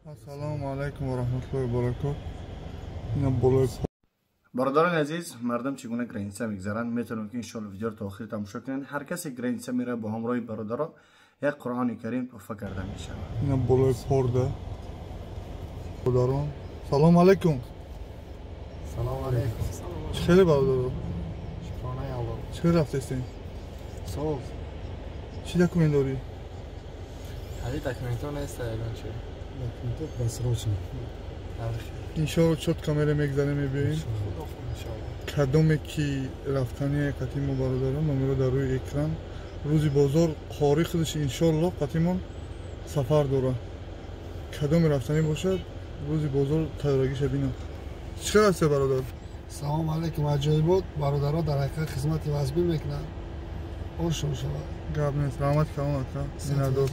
Ассалому алайкум ва раҳматуллоҳи ва баракотуҳ. Ина болои бародарони азиз, мардум чӣ гуна граница мегзаранд, метавонем ки иншоалло видеоро то охир тамошо кунед. Ҳар касе граница меравад бо ҳамроҳи бародаро як Қуръони Карим туҳфа карда мешавад. Ина болои порда. Бародарон, салом алайкум. Салом алайкум. Чӣ хеле бародаро? Шукронаи Аллоҳ. Чӣ хеле рафтестем? Соз. Чӣ документ дорӣ? Ҳали документҳо нест ягон чи. Документҳо просрочен. Иншоалло чётко мерем, мегзарем, мебиёем. Кадоме ки рафтани қати мо бародарон, номеро дар рӯи экран. Рӯзи бозор қори худаш иншоалло қатимон сафар дорад. Кадоме рафтанӣ бошад, рӯзи бозор тайёрагиша бинам. Чӣ хел ҳастед бародар? Салом алайкум. Аҷоибот бародаро дар ҳақиқат хизмати вазбӣ мекунанд. Ошон шавад. Гап нест, раҳмат калон ака. Миннатдор.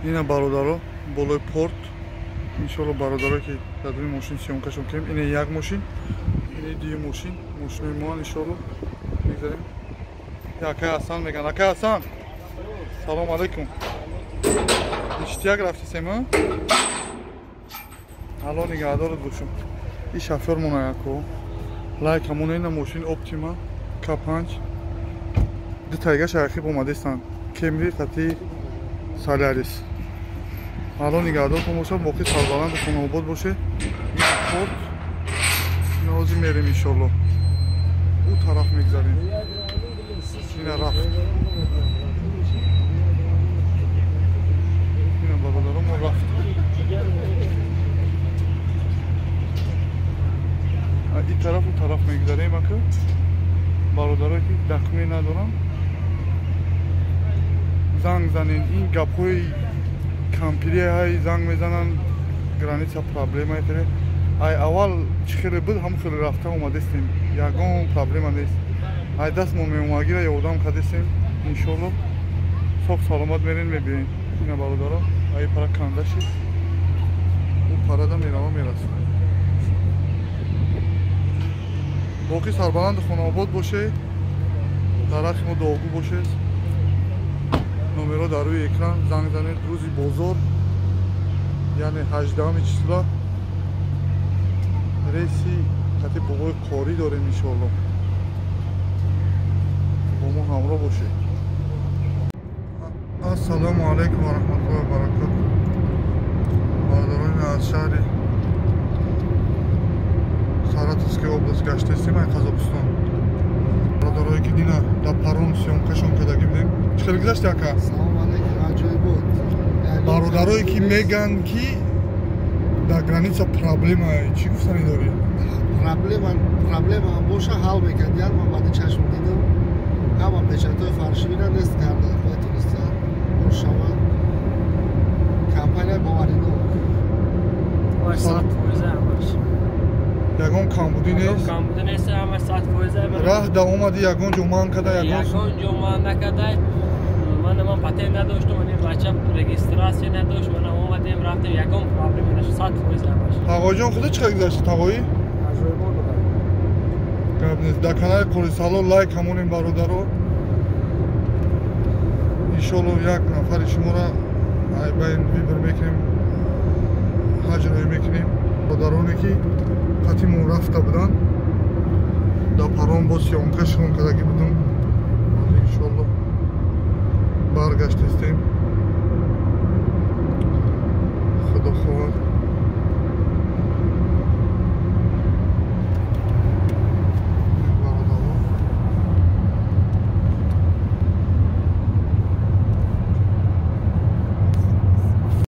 Ина бародаро болои порт. Иншоалло бародаро ки дар дуни мошин съёмкашон кунем. Ина як мошин, ина дуюм мошин, мошинои моан иншоалло мегзарем. Акай Ҳасан меган. Акай Ҳасан, салом алайкум. Иштияк рафтисем, а? Алло нигаҳдорат бошум. И шофёр мона яко. Лайк ҳамона ина мошин Оптима К5. Ду тайга шайхиб омадестанд. Кемри қати Солярис. Алло нигаҳдортон бошад, боқӣ сарбаланду хонаобод боше. Ин порт. Ина ҳозир мерем иншоалло. Ӯ тараф мегзарем. Ина рафт. Ина бародарон мо рафт. Ин тараф ӯ тараф мегзарем ака. Бародарое ки документ надоранд, занг занен. Ин гапҳои кампирияҳай занг мезананд, граница проблема тере. Ай аввал чӣ хеле буд, ҳамон хеле рафта омадестем, ягон проблема нест. Ай даст мо меомагира ёрдам кардестем, иншоалло соҳ саломат мерем, мебиёем. Ина бародаро, ай пара канда шид, ӯ парада мерава мерасад. Боқӣ сарбаланду хонаобод боше, дар ҳаққи мо дуогӯ бошед. Номеро дар рӯи экран, занг занед. Рӯзи бозор, яъне 18 числа рейси қати бобои қорӣ дорем иншоалло. Бо мо ҳамроҳ бошед. Ассалому алайкум ва раҳматуллоҳи ва баракотуҳ. Бародарони аз шаҳри Саратовская область гаштаистем, ай Қазоқистон. Бародарое ки дина дар паром съёмкашон кардагӣ будем. Чӣ хеле гузашти ака? Салом алайкум. Аҷоибот. Бародарое ки мегӯянд ки дар граница проблема, чӣ гуфтанӣ дорӣ? Проблема боша ҳал мекардиян. Ман баъди чашм дидам, ҳама печатҳои фаршивиро нест карда метонистанд. Бошавад компания боваринок. Ягон камбудӣ нест? Камбудӣ нест, ҳама 100%. Раҳ да омадӣ, ягон ҷо манъ карда, ягон ҷо манъ накарда. Ман патент надоштам, ман бача регистрация надошт, ман омадем, рафтем, ягон проблема нашуд, 100% ҳамаш. Тағоиҷон, худат чӣ хел гузашти тағоӣ? Аҷоибот будам. Гап нест. Дар канали Қорисало лайк ҳамонем бародаро. Иншоалло як нафари шуморо айбайн вибр мекунем, ҳаҷ роҳӣ мекунем. Бародароне ки қатимон рафта буданд, дар паром боз съёмкашон кардагӣ будам. Иншоалло баргаштестем.